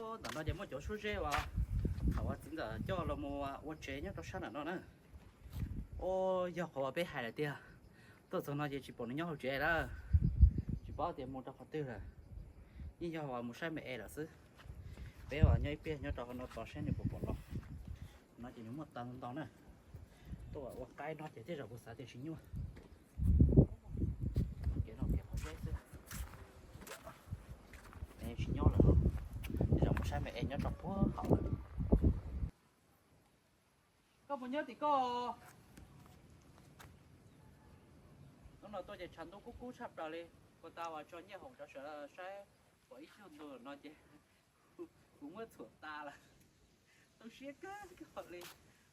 Ntawm no ces muaj cov suab zeb uas thaum uas txiv ntxawm coj los mus ua tsev nyob rau sab nram no na. Ua yog qhov uas peb hais lawm tiag, tuaj txog no ces tsis pom nws nyob hauv tsev lawm, tsis paub tias mus rau qhov twg lawm. Yeej yog uas mus saib me es lawm xwb. Peb uas nyob ib pliag nyob rau hauv no tos saib nws puas pom los. No ces nws muaj taws ntau na, tuaj ua qaib no ces tej zaum kuv xav tias tsis nyuaj. Kev no kev qhov zeb xwb, tsis nyob lawm. Tej zaum mus saib me es nyob rau puag hauv lawm. Koj puas nyob tim koj? Hnub no tuaj ces tshav ntuj kub kub tshaj plaws li. Puag ta uas tso nyiaj hoom rau sawv daws saib pom ib tug ntu no ces kuv muab txhuam tas lawm. Tu siab kawg nkaus li.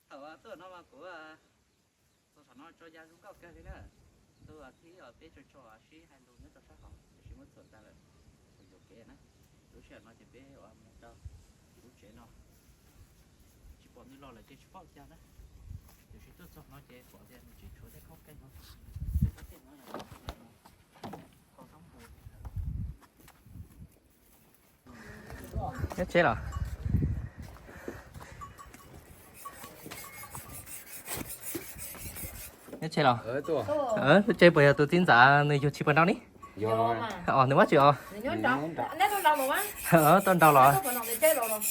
Thaum tuaj no mas kuv txog saum no tso ya zoo nkauj kawg li na. Ntu thib peb tso tso sib hais lus nyob rau sab hauv tiam sis muab txhuam tas lawm, kuv yuam kev na. Lub sij hawm no ces peb mus rau lub tsev no, tsis pom nws los lawm ces tsis paub cas na. Tiam sis tuaj txog no ces pom tias nws tseem tshuav tej khaub ncaws no, tej khaub ncaws no Nyob tsheb los? Nyob tsheb los? Lub tsheb puas yog tus txiv ntxawm nws yug tsis puas nrau ni? Os, nws muab tsis os? Tuaj nrau los?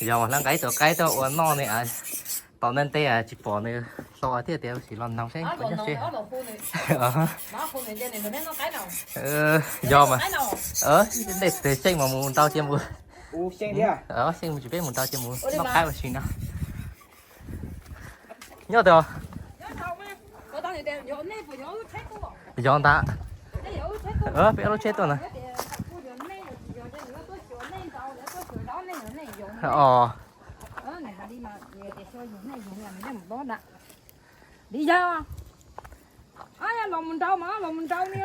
Yog, hla nqa ib tug qaib tuaj ua noj ne. Tom ntej ntej tsis pom nws tau thiab tias sim los noog seb puas nyob tsheb. Yog mas, dej tes xyeej mas mus nrau cia mus. Xyeej mus tsis peb mus nrau cia mus noj qaib ua si no. Nyob twg? Yog ntag. Peb ob lub tsheb tuaj na. Os. Li yog, los mus nrau mas los mus nrau ni.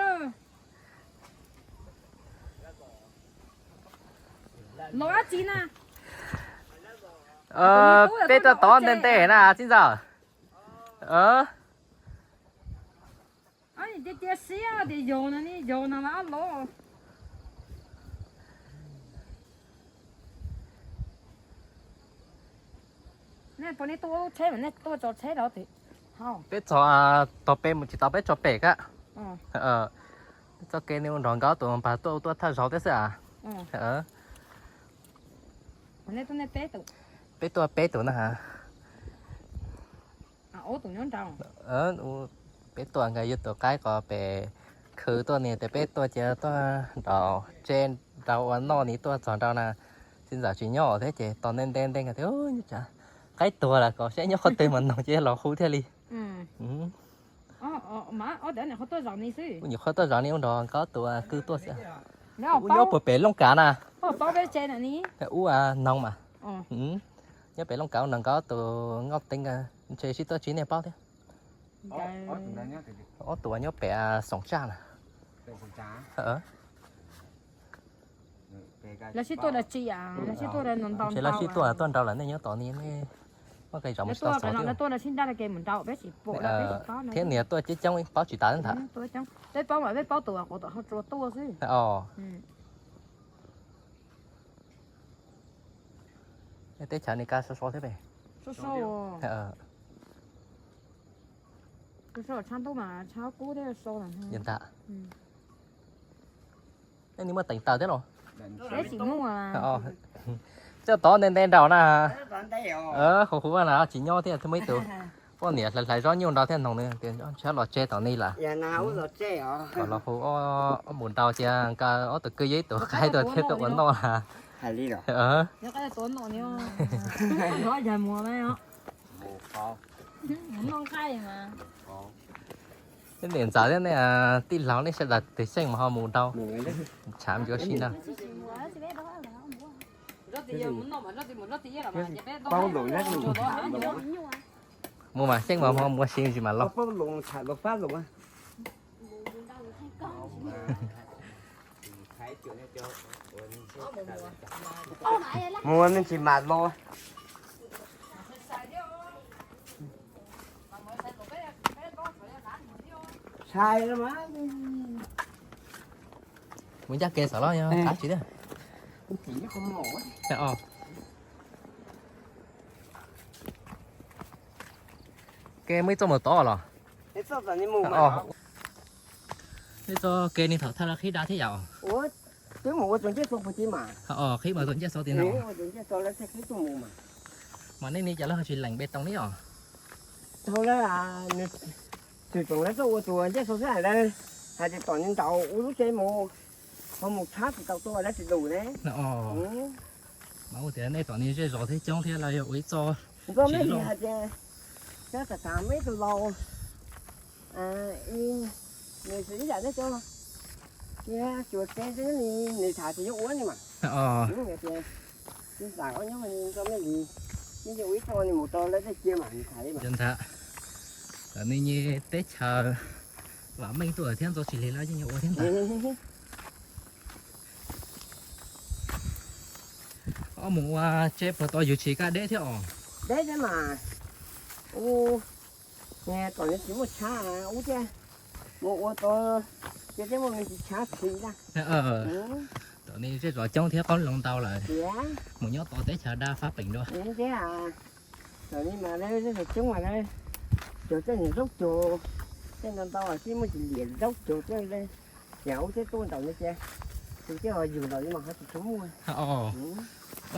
Los dab tsi na? Peb tuaj tod ntej ntej na txiv ntxawm. Cia cia siab tias yog no ne, yog no mas los. Nej puas nej tuaj tsheb mas nej tuaj tso tsheb los. Peb txog tog pem mus tsis tau peb tso pem kab. Txoj kev nej ua nrog nkawd tus npawg tuaj tuaj thaj zaug thiab xwb a. Peb tuaj peb tus na. Peb tuaj nkawd yug tus qaib qos pem khw tuaj ni, tes peb tuaj cia tuaj nrau tsheb nrau ua noj ni, tuaj txog nrau na, txiv ntxawm tsis nyob thiab ces tos ntej ntej ntej nkawd tias, qaib tuag lawm, kom saib nyob qhov twg mas noog ces los hu thiaj li. Nyuam qhuav tuaj zaum ni ua nrog nkawd tus kwv tuaj xwb. Ub nyob puag pem Looj Kav na. Ub noog mas. Nyob pem Looj Kav ua nrog nkawd tus Nkauj Teeb, ntshe sib tuaj tsis nej paub thiab. Ob tug nyob pem Xoom Tsaj na. Ntshe lawv sib tuaj tuaj nrau lawm, nej nyob tom ni nej muaj qee zaum mus tsis tau xov thiab. Thiab niag tuaj coob coob paub tsis tas ntag. Teb chaws Amelikas so so thiab pe. Ntag. Nej muaj teev taws thiab los? Coj tod nte nte nraum na. Hu hu na tsis nyob thiab, muaj ib tug poj niam hlais hlais zaub nyuj nrog thiab noog nws tias ntshe los tsev tom ni lawm. Kom los hu ob mus nrau cia nkawd ob tug kwv yog ib tug qaib tuaj thiab tuaj ua noj na. Niam ntxawm thiab nej tij laug nej sawv daws twg xyeej mas ho mus nrau, tshav ncua si na. Mus mas xyeej mas ho mus ua si ntsis mas los. Mus ua me ntsis mas los. Sai mas. Mus ncaj kev xav los yog qab tsis tiag. Ke muaj ib txoj mus tod los? Ib txoj ke ne thaum thaj lawv qhib dab thiab yom? Twb mus ua tus ncej xo puag tim mas. Qhib mus tus ncej xo tim no. Ua tus ncej xo lawv thiaj qhib tuaj mus mas. Mas nej ne cas lawv ho tsis lees npe toos li os? Thaum lawv, nws tseem tseem lawv tuaj ua tus ncej xo xwb lawv hais tias tom nws ntaus ua lub tsev mus, ho mus tshab tsis tau tuaj lawv tsis lus ne. Mas ua tias nej tom nws zej zos thiab coob thiab lawv yog ua ib txoj. Nkauj Mej Lis hais tias, cov tham tham muaj ib tug laus, nws tsis ib yam nej cov, thiab tsuas tsev xwb, nws tham tias yuav ua ni mas. Tias, tsis xam, ob nyob Nkauj Mej Lis, yeej ua ib txoj ni mus rau lawv tej cia mas nws tham li mas. Ntag, nej nyias teb chaws vam meej tuaj thiab ntxo tsis lig lawv yeej yuav ua thiab ntag. Ob mus ua tsev puag tod yus tsis kaj deb thiab os? Deb thiab mas. Ub, tom no tsis muaj tshab ub thiab, mus ua tod ces thiaj muaj me ntsis tshab txhi na. Tom no zej zos coob thiab qoob loo ntau lawm, mus nyob tod teb chaws dab fab peem dua. Thiab, tam li mas lawv zej zos coob mas lawv cog tej niag zaub cog, tej ntau ntau tsis muaj tsis liam zaub cog tej, ces ub thiab tuaj ntaus no ces tus thiaj ho yug los li mas ho tsis tshua muaj.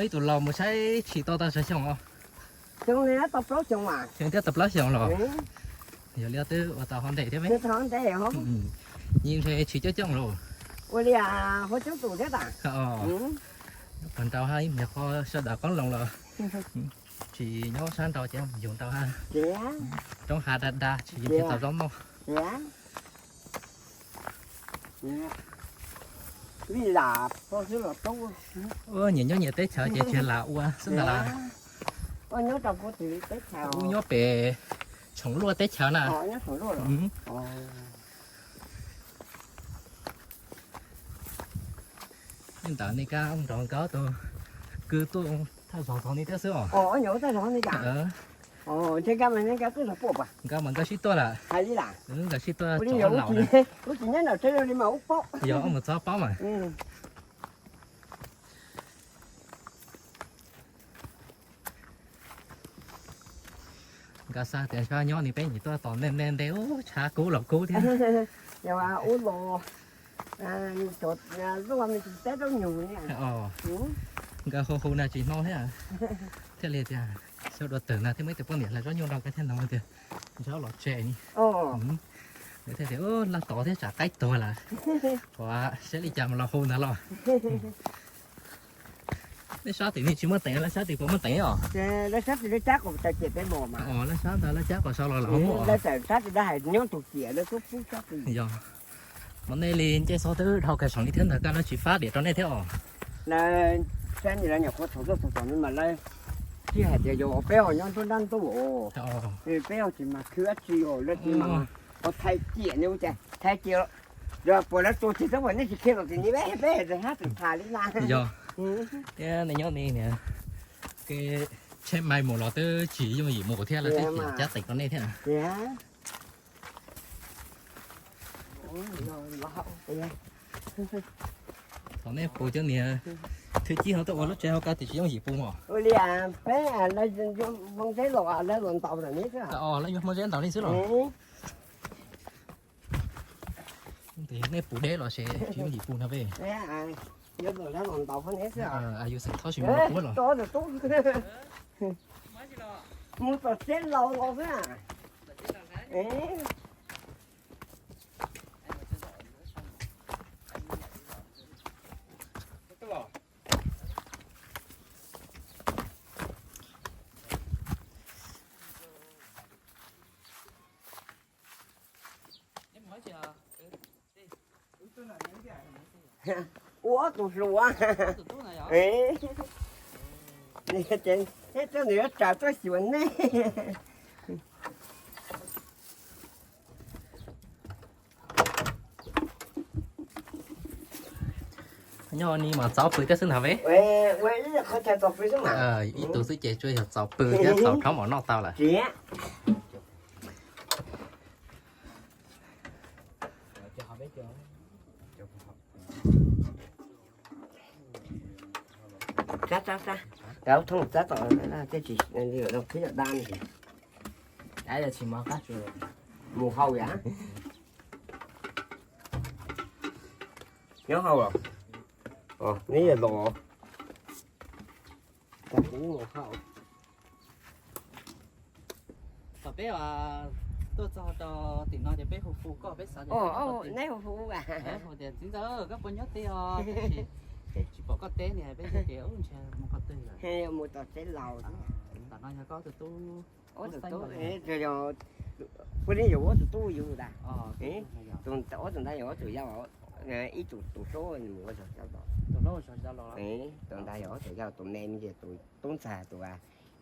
Ib tug laus mus saib tshis tau tag tsawg xyoo os? Xyoo li tau plaub xyoo mas. Xyoo thiab tau plaub xyoo los? Yog li twb ua tau hov ntev thiab me. Yeej ntshe tshis coob coob los? Ua li, huab coob tus thiab tas. Nyob puag nraud hab ib nyuag qho sawv daws qoob loo los tsis nyob sab nraud ces yug nraud hab. Roob hav dab dab tsis tau zaub noj. Ua nyias nyob nyias teb chaws ces tsis lam ua xwb ntag las. Ub nyob pem Tshoom Luaj teb chaws na. Li ntawd nej kab nrog nkawd tus kwv tuaj thaj zog tod ni thiab xwb os. Nkawd mas nkawd sib tuaj lawm. Nkawd sib tuaj tso laus na. Yog mus txog paub mas. Nkawd xav tias ntshe nyob ni peb nyias tuaj tos ntev ntev ntev ub tshav kub los kub thiab. Yog ub los, cov luaj me ntsis teb zaub nyuj ni. Nkawd hu hu na tsis hnov thiab. Thiaj li tias xyov dua twg na thiaj muaj ib tug poj niam hlais zaub nyuj nrog nkawd thiab no tias ntshe los tsev ni. Nkawd thiaj tias laj tod thiab tsam qaib tuag lawm. Ua siab li cas mus los hu ntawd los. Lawv sab tim no tsis muaj teev, lawv sab tim puas muaj teev os? Lawv sab tim lawv cab qos taw ciam peb mos mas. Lawv sab ntawd lawv cab qos sau los los muaj. Lawv tawm sab tim lawv hais nyob tus ciam lawv xub pub sab tim. Yog, mas nej li ncej xob twb dhau kawg seem li thiab ntawd koj lawv tsis fab diam rau nej thiab os? Lawv sab ni lawv nyuam qhuav txhom tuaj txhom tom no mas lawv tsis hais tias yog peb ho nyob nruab nrab ntuj os. Peb ho tsis mag khwv dab tsi os, lawv tsis mag ho thaiv ciam ni ua cas thaiv ciam. Yog puas lawv txua tsis txog puas nej tsis khiav los tim ni peb peb hab txawm tham li na. Yog, thiab nej nyob ni niam, kev tsheb mais mus los twb tsis yooj yim mus thiab lawv twb cab teem rau nej thiab. Thaum nej pus cov niag thwj cib ho tuaj ua lub tsev hauv kab tiam sis yooj yim pus mos. Peb hmoo zeb los lawv los ntaus ntawm ne xwb. Lawv yuav hmoo zeb ntaus nej xwb los? Nej pus deb los ces tsis yooj yim pus no peb. Yus xeem txhob tsis mus puab los. Mus tom tsev laus los xwb. Ua ob tug hluas. Neb tuaj nws yuav raws tuaj xyuas nej. Nyob ni mas txaus pw thiab xwb ntag peb. Ib tug xwb ces tsuas yog txaus pw thiab txaus rhaub mov noj tau lawm. Ab, thoob txab tom tej tsis, da, Ais tsis mov qab tsuas mus hau yam. Nyob hau los? Neb yog los? Kom kuv mus hau. Thaum peb tuaj txog rau tim no ces peb hu hu koj, peb xav tias neb hu hu tias txiv ntxawm koj puas nyob teb os, tsis pom koj teb ne, peb tias ub ntshe mus qhov twg lawm. Mus tom tsev laus. Tam no yog koj tus tub, tus tub, puab neb yog ob tug tub yus tas. Ob tug ntawd yog ob tug yau, ib tug tus hlob mus ua zog cov los. Tus ntawd yog ob tug yau, tus me me ces tus tub ntxawg, tus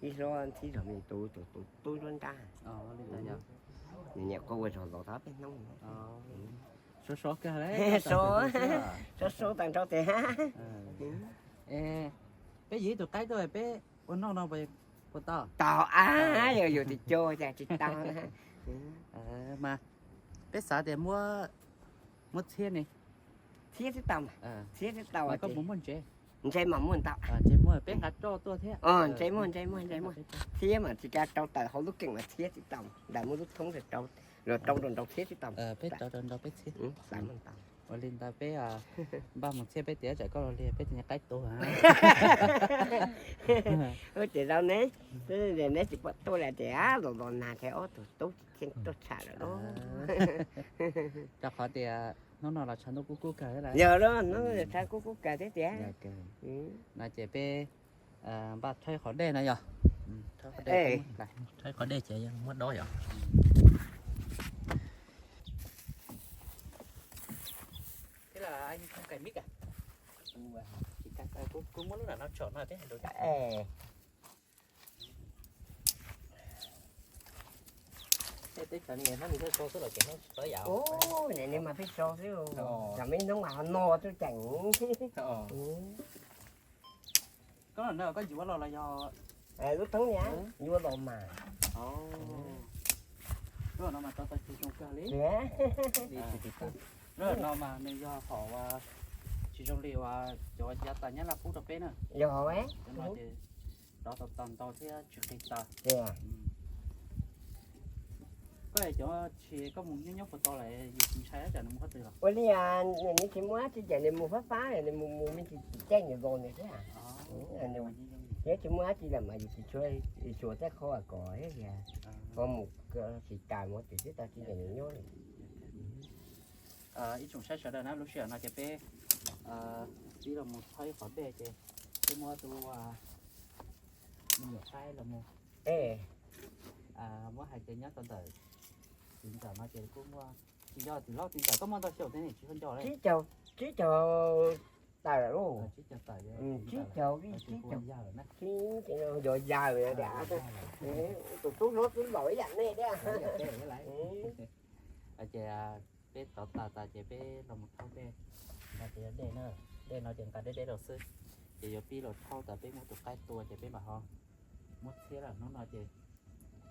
ib hlob ntsib zog me tus, tus tub nruab nrab. Nws nyuam qhuav ua zog los tau peb hnub. Sov sov tag nrho tiag. Peb yug ib tug qaib tuaj peb ua noj no puas tau? Tau ab, yog yus tus coj cas tsis tau na. Mas peb xav tias muab txhiab ne. Txhiab twb tau, txhiab twb tau. Koj puas muaj ntses? Ntses mas muaj ntau. Peb nqa roj tuaj thiab. Ntses muaj, ntses muaj, ntses muaj. Txhiab mas tsis kav rau tawm hauv lub keem mas txhiab twb tau. Ntawm muaj lub thoob rau, los rau rau nraud txhiab twb tau. Peb rau rau nraud peb txhiab. Ua li ntawd peb npaj mus txhiab peb tias tsam koj los li peb tus nyuag qaib tuag. Ua ces zaum ne, neb tsis pom tuaj li tias los los nag thiab ob tug tub tsis txhiab tuaj tsham lawm. Rau qhov tias hnub no los tshav ntuj kub kub kawg lawm. Yog los hnub no tshav kub kub kawg thiab tias. No ces peb npaj thawb qhov dej no yog. Thawb qhov dej ces muab dob yom. Kuv muab lub nram no tsom no thiab. Teb chaws no neb mus thawj so xwb los ces neb tsis tau yam. Ub, neb mas pheej so xwb, tsam me hnub mas ho no tuaj ceem. Koj no koj yuav los los yog? Lub thoob niam yuav los mas. Lub no mas rau tau tsis zoo kawg li. Lub no mas nws yog hom uas tsis zoo li uas cov yav tas Nyab Laj pub rau peb na. Yog no ces rov tau tau ntau thiab tsis qis taws. Koj cov tshis koj mus nyob nyob puas tau lawm, yus tsis ntshai tsam nws mus qhov twg los? Ua li, nws tsis muaj dab tsi ces nws mus fab fab, nws mus mus me ntsis tsis caij nws los nws thiab. Yog tsis muaj dab tsi lawm mas yus tsis tshua xyuas tej qhov kom thiab, ho mus tsis tas mus tsis tau tsis nyob nyob. Ib tsoom saib sawv daws na, lub sij hawm no ces peb pib los mus thawb ib qhov dej ces peb muab tus me nyuam qaib los mus, muab hais tias nyob tau ntawm txiv ntxawm no ces kuj muaj, tsis yog txiv hlob txiv ntxawm koj muaj ntau xyoo thiab ne, tsis tau nco lawm. Tsib caug tawm lauj. Tsib caug, tsib caug, yog yawg tiag. Tus tub hlob twb laus ib yam nej thiab. Ces peb tov tas tas ces peb los mus thauj dej, nqa dej na, dej no ces nqa deb deb los xwb, ces yuav pib los thauj tas peb muab tus qaib tua ces peb mam ho muab txhiab lawm. Hnub no ces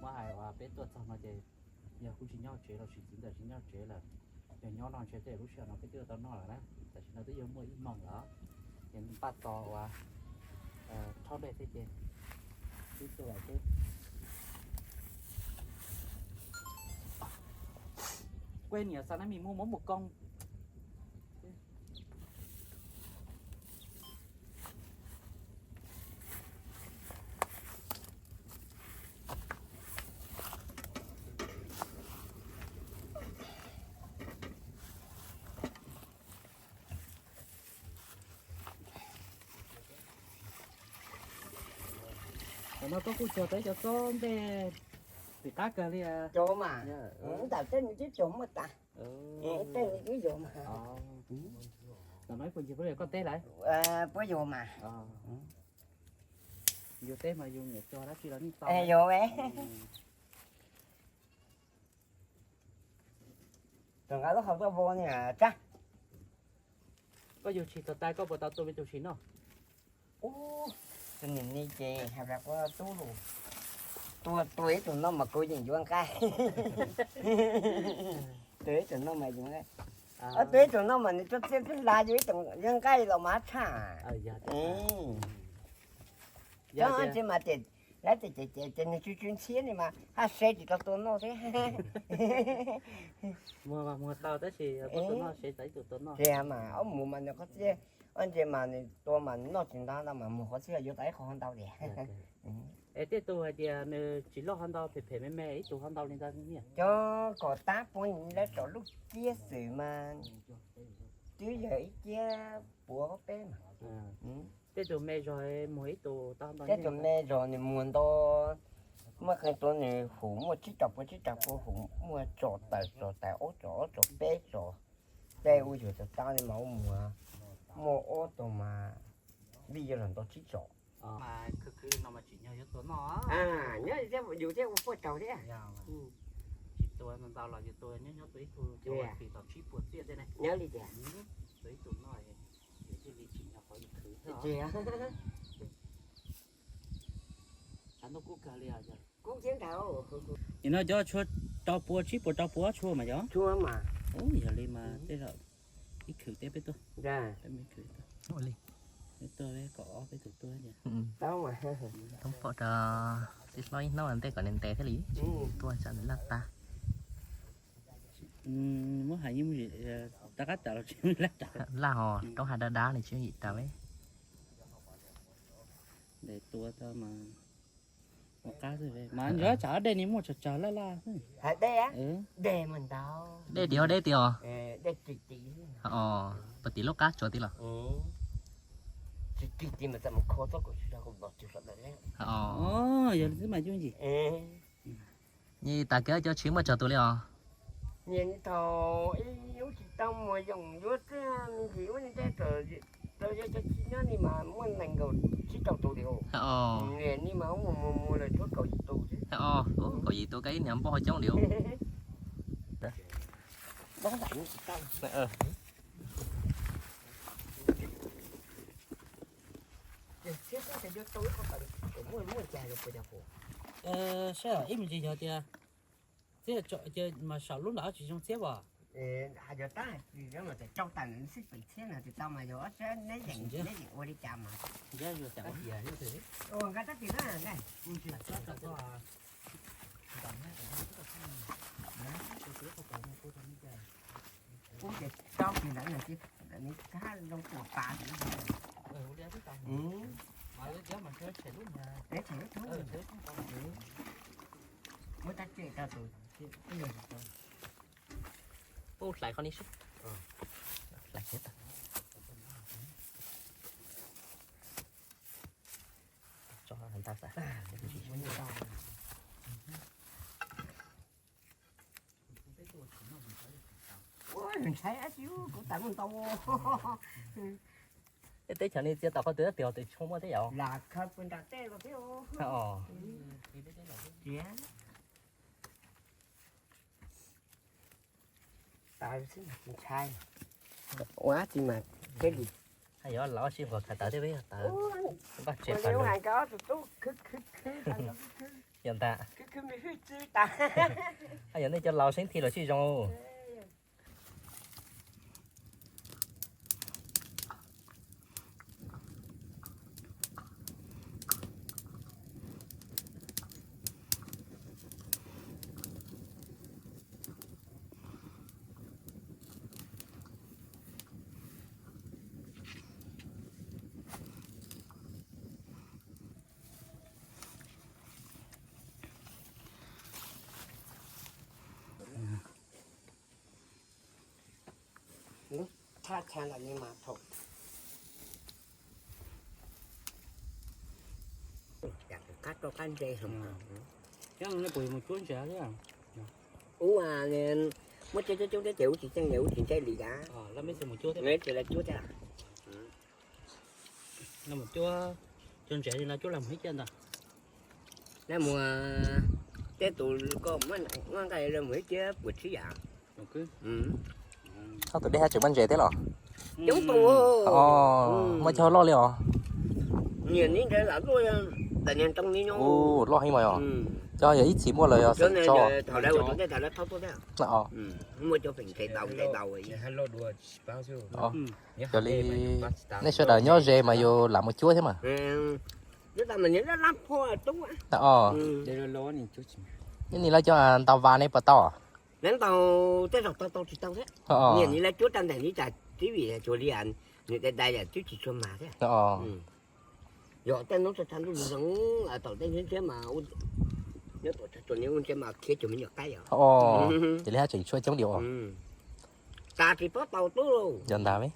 muab hais uas peb tuaj txog no ces yog kuj tsis nyob tsev los sis txiv ntxawm tsis nyob tsev lawm, yog nyob no ntshe tej lub sij hawm no peb twb tau noj lawm na. Tam sim no twb yuav muaj ib moos lawm, ces npaj tos uas thauj dej thiab ces peb tuaj lawm xwb. Kuv niam xa nab mis muaj mov mus koob. Tam no koj kuj cog tau cov txob ntej tim qab kawg li. Cog mas, ntawm tej nws twb cog muaj tas, tej nws twb yog mas. Tam no ib puas ncig puab li koj teb lawm? Puab yog mas. Yus teb mas yus niam cog dab tsi los yeej tau. Yog. Tau nqa lub hau tuaj vau ni tsab. Koj yug tshis txog tas koj puas tau tua me ntsis tshis noj? Tus niam ni ces has tas kuv tub lus, tua tua ib tug no mas kuv yeej yuav nqaij. Tua ib tug no mas yeej, tua ib tug no mas nws tuaj txiaj tib hla yuav ib tug yuav nqaij los mas tshaj. Yog tsis mas ces Lawv ces ces ces ces nws tsw tsw ntxhiab li mas haj se tsis tau tua noj thiab. Muag mas muag tau tab sis tua noj se tau ib tug tua noj. Ces mas ob mus mas nws qhov txhia, ob ntses mas nws tua mas nws noj tsis ntau ntau mas muag qhov txhia yuav tau ib qho ho ntau tiag. Es tej tug hais tias nws tsis loj ho ntau, phem phem me me ib tug ho ntau li ntawd. Cov kom tab puab lawv tsom lub ciab xwm mas twb yog ib ciab puav peb mas. Tej tug me zog muag ib tug tau ntau. Tej tug me zog nws muag ntau, muaj qee tus nws hum muaj tsib rau puas tsib rau puas hum, muaj tsom tawm tsom tawm ob tsom ob tsom peb tsom. Tej ua yug tau tab li mas ua muag muaj ob tug mas vij yuav los ntau tsib tsom. Mas khwv khwv li no mas tsim nyog yuav tua noj. Nyob thiab yus thiab ua puaj tsaug thiab. Tsis tua ntau los yus tua nyob nyob tua ib tug cov fis tau tsib puas txiaj tej ne. Nyob li tias tua ib tug noj, yus thiaj li tsim nyog qhov yus khwv thiab. Nim no cov tshuav rau puas tsib puas rau puas tshuaj mas yog? Ub, yog li mas tej zaum ib khwv teb peb tuaj. Peb khwv tuaj, peb tuaj peb kom ob peb tug tuaj. Thoob pom rau txiv hlob ib hnub ntej kom nws ntev thiaj li tuaj tsa nws laj tag. Muab hais yeej rov qab tas los tsis laj tas. Laj ho roob hav dab dab li tsis yim tas li. Ntes tua tau mas ua qab xwb mas nco tsam dej ni muaj tsawg tsawg laj laj xwb. Hais dej, dej mas ntau. Dej tim os, dej tim os. Puas tim lub qab tsuas tim los? Tsis tim mas txawm mus kho txoj kaum tsis rau kaum los tsis sawv daws. Yog li xwb mas yooj yim. Nyi tas kev cov tshis muaj tsawg tus li os? Niam thaum ib ub tsis tau muag yoom yuav txiaj me ntsis ub ni tej txawm tau yog cov tshis nyob ni mas muaj nees nkaum tsib rau tus li os. Niam ni mas ub muag muag lawm tshuav kaum yim tus xwb. Kaum yim tus koj ib niag npoj coob li os. Saib ib me ntsis yog tias txiaj mas saum lub nram tsis zoo txiab as. Hais tias tab sis mas txawm rau tawm xwb pem txhiab no tsis tau mas yog ob sab neb yeem neb yeem ua li cas mas. Neb yeem ua li cas. Ub ces rau kiag ntawd no ces nws kab zoo tuam tas. Muab tab tsem rau tus. Ub, hlais qhov ni seb. Hlais kiag tag. Tso ntag xav. Ntshai ab tsi kuv tas muaj ntau. Tej teb chaws ni txiav tom qhov twg tias tus tshoob muaj thiab yom? Lam khaws pw nram tej los thiab. Tas xwb mas tsis ntshai. Ua dab tsi mas thiaj li. Haj yog laus sib nquas khaws tawv thiab peb yog tawv npaj tsev. Yog ntag. Haj yog nej cov laus seeb thi los sib zoo. Thaj chaw ntawm ni mas thaum qab rau qab ntse. Ub, muab coob coob coob thiab ces ub tsis tseej, ub tsis ntse li cas. Tsis lawv cuab thiab. Cuab ntse li no cuab lag mus ib caj ntag. Lag mus, tej tus koj muab nqaij lag mus ib ciab puas tsib yam. Txhob tus dej hab tseem muaj ntses thiab los? Coob tus. Muaj cog loj li os. Niam ni ntawd lam luaj, ntawm niag ntoo ni nyob. Loj heev mas os. Cov yog ib txhis muaj los yog xeem tso. Thaum lawv ua tus dej thaum lawv thauj tuaj thiab. Muaj cov feem ntses daus ntses daus. Yog li nej sawv daws nyob ze mas yus lam mus cuab thiab mas. Lub tau mas nws lab lab phua tub. Os, nws lab cov ntau vas ne puas tau? Lab ntau tej zaum tau tau tsis tau thiab. Niam nws lab cuab rau ntawm nws cas tib vim tsuas li nws dai dai yam twb tsis tshua mas thiab. Yog tej hnub txog tshav ntuj zoo, tom tej ntshiab ntshiab mas, nyob tom tshav tsuas nws ua ntshiab mas khiav cuag me nyuam qaib os. Ces li haj tseem tshuaj coob li os. Tas tsis paub tau tub lauj. Yog ntag.